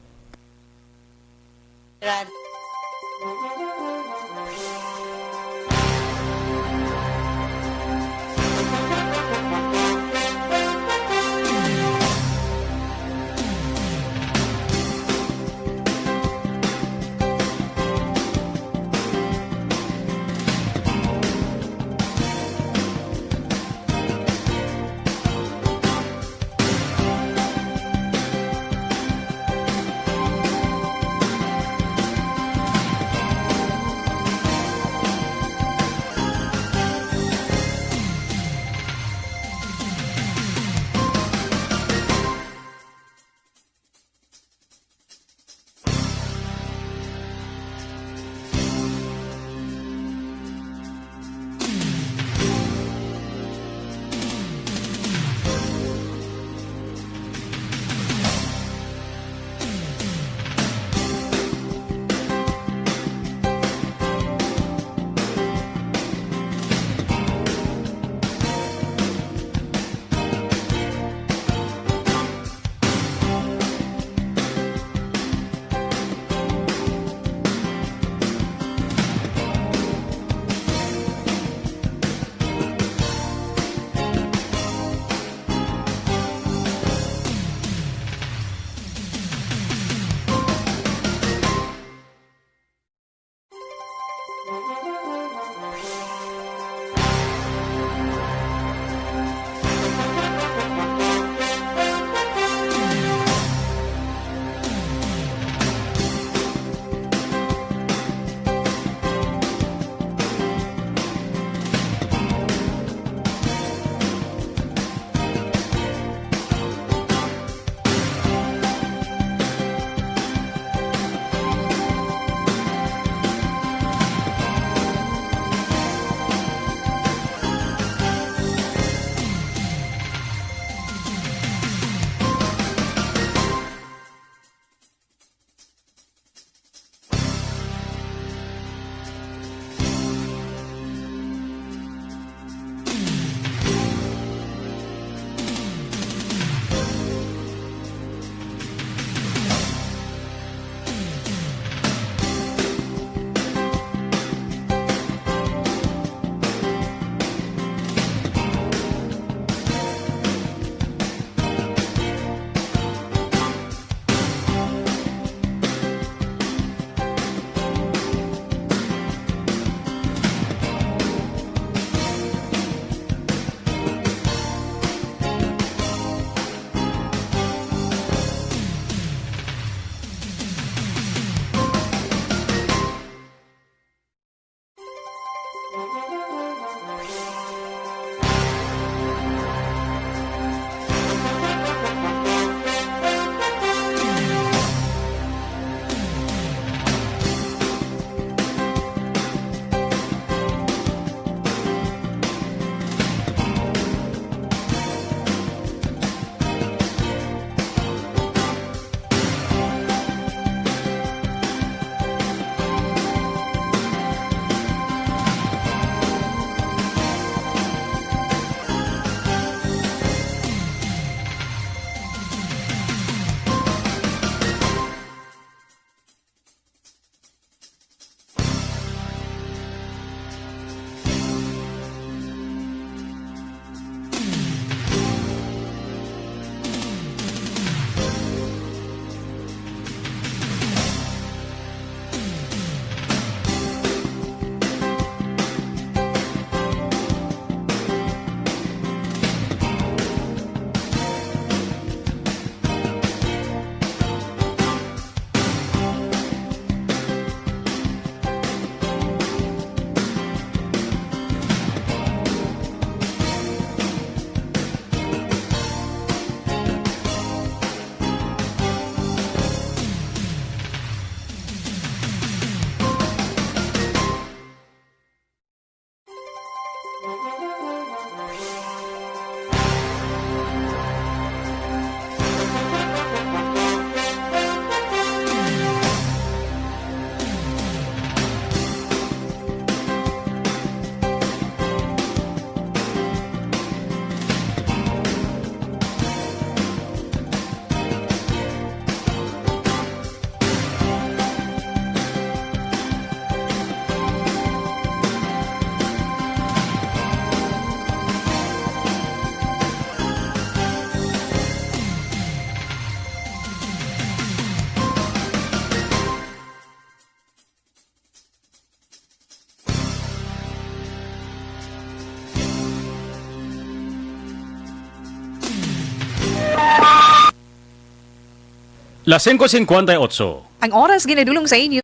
Las singko singkwenta y otso. Ang oras ginadulong sa inyo.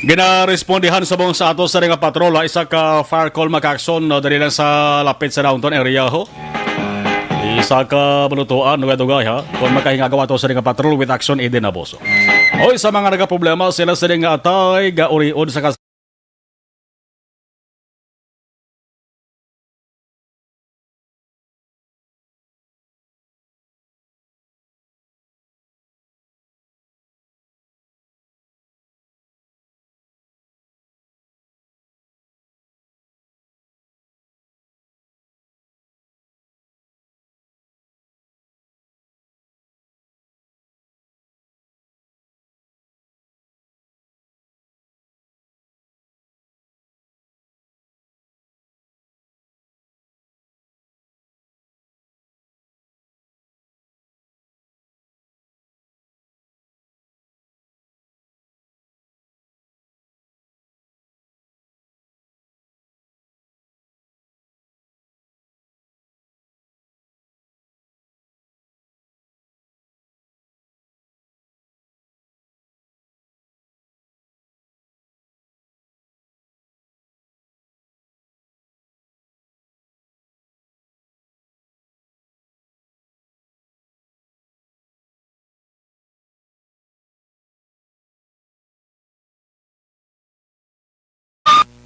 Ginarespondihan subong sa ato sa nga patrol, ah, isa ka fire call, mga ka-aksyon, no, dali lang sa lapit sa downtown area, ho. Isa ka balutuan, dugay-dugay, ha. Kung makahingagawa to sa nga patrol with action, Eden Abuso. Oy, sa mga nagaproblema, sila sila nga atay, gaurion sa kas-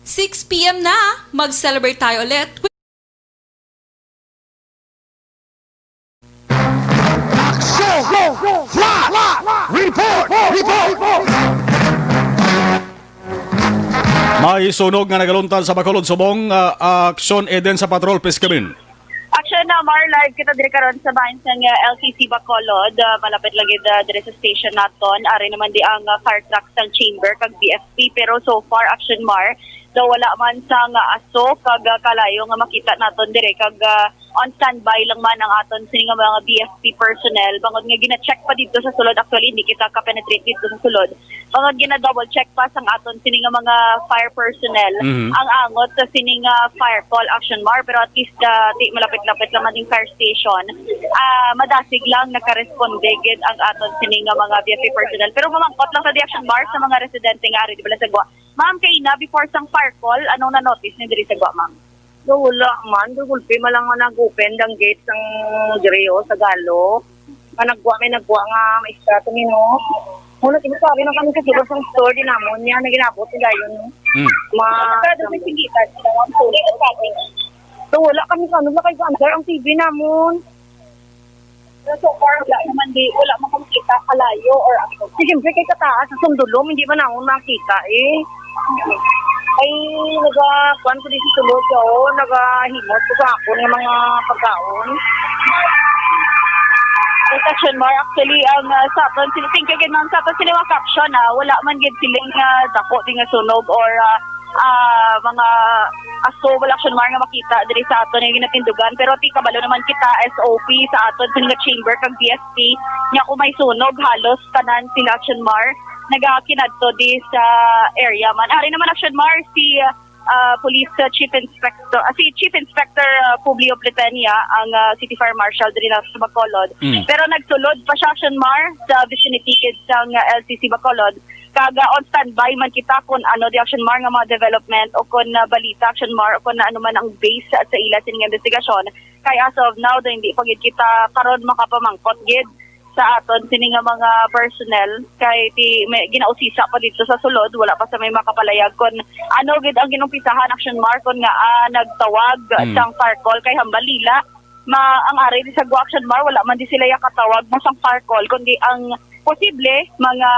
Six p m na, mag-celebrate tayo ulit. Action! Flash! Report! Report! May sunog nga nagaluntan sa Bacolod subong, ah, aksyon, Eden, sa patrol, please come in. Action na, Mar, live kita diri karon sa bahin sang, ah, L C C Bacolod, ah, malapit lang gid, ah, diri sa station naton. Ari naman di ang, ah, fire truck sang chamber kag B F P, pero so far, action, Mar, daw wala man sang, ah, aso kag, ah, kalayo nga makita naton diri kag, ah, on standby lang man ang aton sini nga mga B F P personnel, bangod nga gina-check pa didto sa sulod. Actually, hindi kita ka-penetrate didto sa sulod. Mga gina-double check pa sang aton sini nga mga fire personnel Mhm. ang angot sa sini nga fire call, action, Mar, pero at least, ah, ti malapit-lapit lang man ding fire station. Ah, madasig lang nakaresponde gid ang aton sini nga mga B F P personnel. Pero mamangkot lang sa di, action, Mar, sa mga residente nga ari di bala sa Gwa. Ma'am, kay na before sang fire call, anong na-notice ni diri sa Gwa, ma'am? So, wala man. Gulpi man lang nga nag-open ang gate sang diri, o, sa Galo. Nga nagwa, may nagwa nga maestra to, no? Muna, sige, sabi na kami sa sulod sang store, di namon niya, naginabot ni Gayon, no? Hmm. Ma- Kada may singitan, sila ang tuloy ang sabi. So, wala kami sa ano, nakaiga under ang T V namon. So far, wala naman di, wala man kami kita kalayo or ano. Di, siyempre, kay kataas sa sundulom, hindi man ako nakita, eh. Ay, naga-, kuwan ko di sa sulod, so, nagahimot ko sa akon nga mga pagkaon. Ay, action, Mar, actually, ang, ah, sa aton, sila, thank you again, ma'am, sa aton, sila mga caption, ah, wala man gid siling, ah, dako di nga sunog or, ah, ah, mga aso, wala, action, Mar, nga makita diri sa aton nga ginatindugan. Pero ti kabalo naman kita, S O P sa aton nga chamber kag B S P, nga kung may sunog, halos tanan sila, action, Mar, nagakinadto di sa area man. Ari naman, action, Mar, si, ah, Police, ah, Chief Inspector, ah, si Chief Inspector, ah, Publio Platenia, ang, ah, City Fire Marshal diri na sa Bacolod. Mm. Pero nagsulod pa siya, action, Mar, sa vicinity gid sang, ah, L C C Bacolod. Kag, ah, on standby man kita kung ano di, action, Mar, nga mga development o kung, ah, balita, action, Mar, o kung ano man ang base sa, sa ila sining investigasyon. Kay as of now, daw hindi pa gid kita karon makapamangkot gid sa aton sini nga mga personnel kay ti may ginausisa pa dito sa sulod, wala pa sa may makapalayag kung ano gid ang ginumpisahan, action, Mar, kung nga, ah, nagtawag Mm. sang fire call kay hambal nila ma ang ari di sa Gwa, action, Mar, wala man di sila yakatawag mo sang fire call, kundi ang posible, mga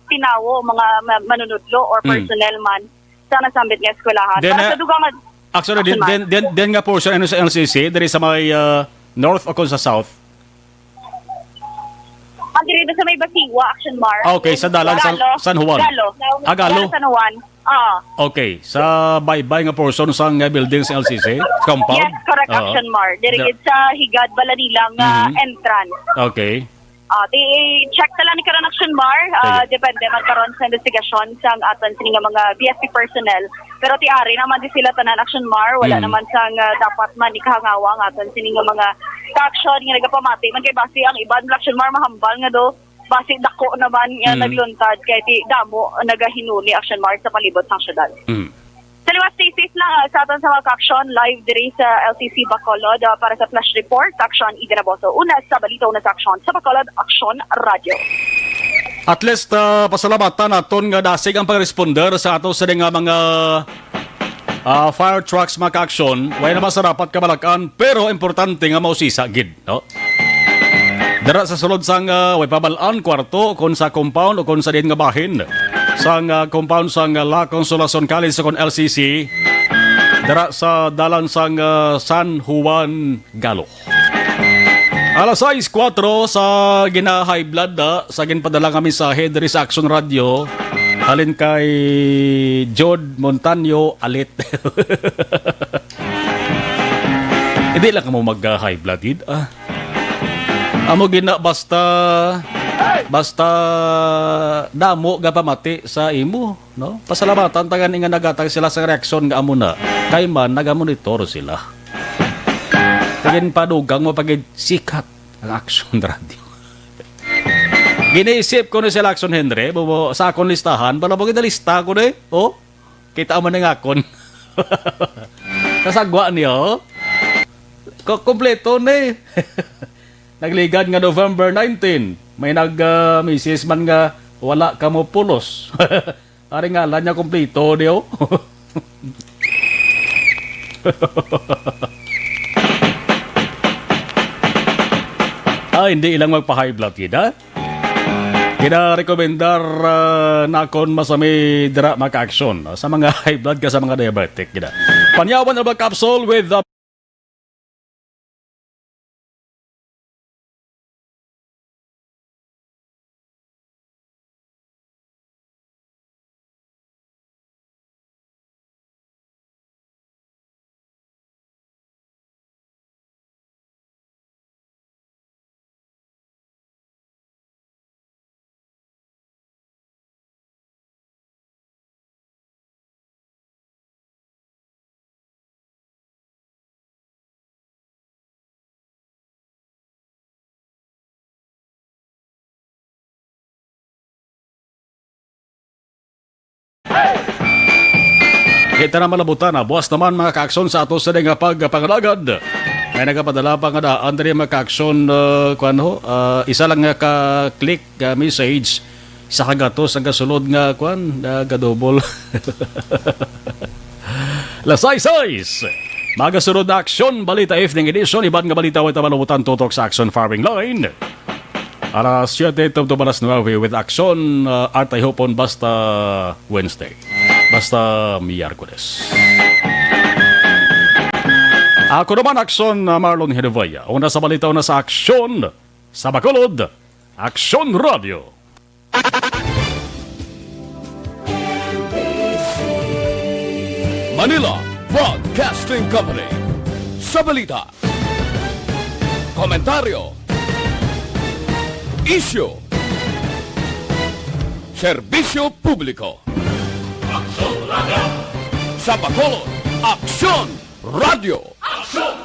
tinawo, mga ma-, manunudlo or Mm. personnel man sa nasambit nga eskwelahan. Then, Para ah, sa dugang nga, Actually, din, Action Mar. din, din, din nga portion ano sa L C C, diri sa may, ah, north o kung sa south? Ah, diri na sa may Basiwa, Action Mar. Ah, okay, sa dalan sa Galo. San Juan. Galo. Ah, Galo. Galo, San Juan. Ah. Okay, sa baybay nga portion sang, ah, building sa L C C, compound? Yes, correct, Oo. Action Mar. Diri There gid sa Higad Balanilang, ah, Mhm. entrance. Okay. Ah, ti-, check na lang ni karon, Action Mar. Ah, Sige. Depende man karon sa investigasyon sang aton sini nga mga B F P personnel. Pero ti ari naman di sila tanan, Action Mar. Wala Mm. naman sang, ah, dapat man ikahangawa ang aton sini nga mga ka-action nga nagapamati man kay basi ang iban, Action Mar, mahambal nga do basi dako naman nga Mm. nagluntad kay ti damo nagahinuli, Action Mar, sa palibot sang syudad. Mm. Sa liwat, stay safe lang, ah, sa aton sa mga ka-action live diri sa L C C Bacolod, ah, para sa flash report, Action Eden Aboso. Una sa balita, una sa aksyon, sa Bacolod, Action Radio. At least, ah, pasalamatan naton nga dasig ang pag-responder sa ato sa nga mga, ah, fire trucks, mga ka-action. Way naman sa dapat kabalak-an, pero importante nga mausisa gid, no? Dira sa sulod sang, ah, way pabal-an, kwarto, kon sa compound o kon sa diin nga bahin sang, ah, compound sang, ah, La Consolacion College sa kon L C C, dira sa dalan sang, ah, San Juan, Galo. Alas sais kuwatro sa gina-high blood, ah, sa ginpadala nga mensahe diri sa Action Radio, halin kay Jod Montaño Alit. Hindi lang mo mag-high blood, gid, ah. Amo gina, basta, basta damo nga pamati sa imo, no? Pasalamatan ta gani nga nagatag sila sa reaksyon nga amo na. Kay man, nagamonitor sila. Kagin padugang mo pagid sikat ang Action Radio. Giniisip ko ni sila, Action Henry, bubo, sa akon listahan, bala mo ginalista ko ni, oh? Kita mo na nga akon. Kasagwa niyo? Ko-, kompleto ni. Nagligad nga November nineteen, may nag, ah, misis man nga wala ka mo pulos. Ari nga, la niya kompleto, di, oh. Ah, hindi ilang magpa-high blood, gid, ha? Gina-recommendar, ah, nakon masami dira maka-action, no? Sa mga high blood ka, sa mga diabetic, gina. Panyawan Herbal Capsule with the Kita na malabutan na. Buwas naman, mga kaaksyon, sa ato sa nga pagpangalagad. May nagapadala pa nga daan diri, mga kaaksyon, uh, kuwan ho, uh, isa lang nga ka-click, uh, message, sa kagatos ang kasulod nga, kuwan, uh, gadobol. Alas sais, sais. Magasunod na Aksyon Balita Evening Edition. Iban nga balita way ta malabutan tutok sa Aksyon Firing Line. Alas siyete tubtob alas nuebe with Aksyon, uh, Artay Hopon basta Wednesday. Basta Miyerkules. Ako naman, Aksyon, uh, Marlon Hedevaya. Una sa balita, una sa aksyon, sa Bacolod, Aksyon Radio. Manila Broadcasting Company. Sa balita, komentaryo, isyu, serbisyo publiko. Aksyon Radio. Sa Bacolod, Aksyon Radio. Aksyon